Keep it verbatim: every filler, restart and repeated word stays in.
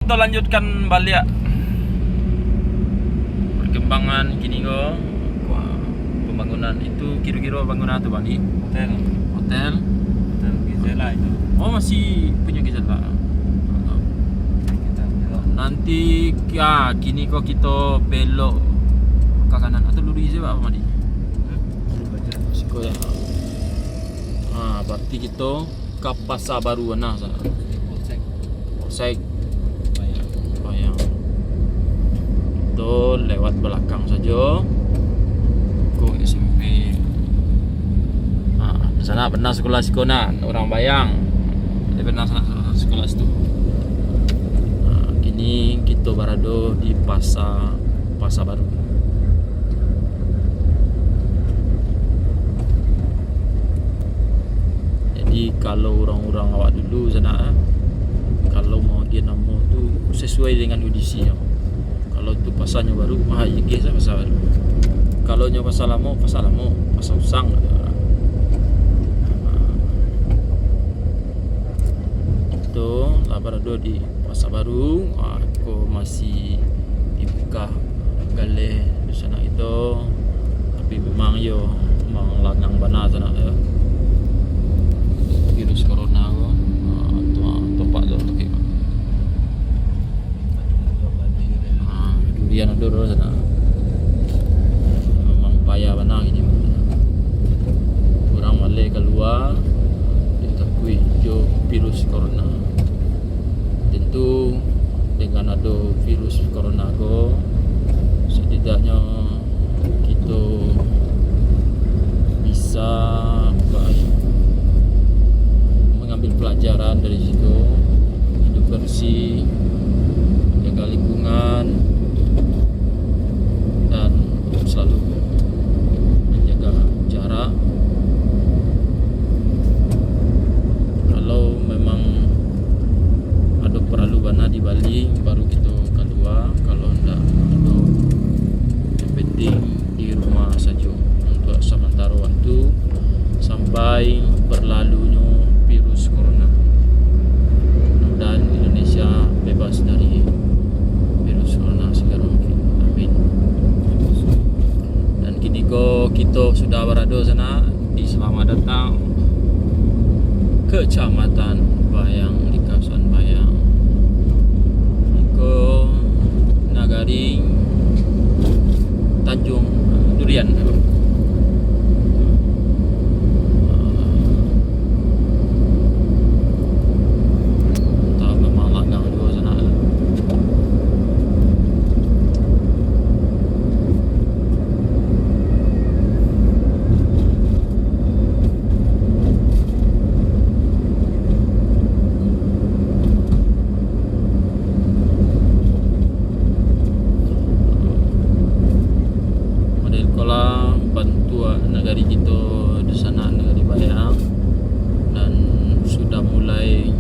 Kita lanjutkan baliak perkembangan kini ko. Wah, pembangunan itu kiro-kiro bangunan tu, Bang, di? Hotel. Hotel. Hotel Gazelle lah itu. Oh, masih punya Gazelle, Pak. Kita belok. Nanti, ya, kini ko kita belok ke kanan atau lurus saja, Pak Madi? Hmm. Siko ya. Ah, berarti kita ka Pasar Baru, nah, sana. Polsek. Polsek. Bayang. Bayang. Tu lewat belakang sajo. Ko S M P. Ha, di sana pernah sekolah siko nah, urang Bayang. Dia pernah sana sekolah situ. Ha, kini kita barado di Pasar, Pasar Baru. Jadi, kalau urang-urang awak dulu sanak, kalau mau dia namo tu sesuai dengan audisi nyo. Kalau tu pasanyo baru, ah, iya, Pasar Baru. Kalau nyo pasar lamo, Pasar Lamo, Pasar Usang, kata urang. Tu lah barado di Pasar Baru, ah, ko masih dibuka galeh di sana itu. Tapi memang yo, memang langang bana sana yo. Virus corona ko, ah, tu, ah, topak tu, topak. Ah, durian ado di sana. Memang payah bana kini. Urang maleh kalua, ditakuik jo virus corona. Tentu, dengan ado virus corona ko, setidaknyo kito bisa ba-, mengambil pelajaran dari situ, hidup bersih, jaga lingkungan, dan selalu menjaga jarak. Kalau memang ado paralu bana di Bali, baru kito kalua. Kalau ndak ado, yang penting di rumah sajo untuk sementara waktu sampai berlalunyo virus corona. Mudah-mudahan Indonesia bebas dari virus corona segera mungkin. Amin. Dan kini ko kito sudah barado sana di Selamat Datang Kecamatan Bayang, di kawasan Bayang. Iko nagari Tanjung Durian. Antah memang langang juo sanak. Model ko lah bantuak nagari kito di sana, nagari Bayang, dan sudah mulai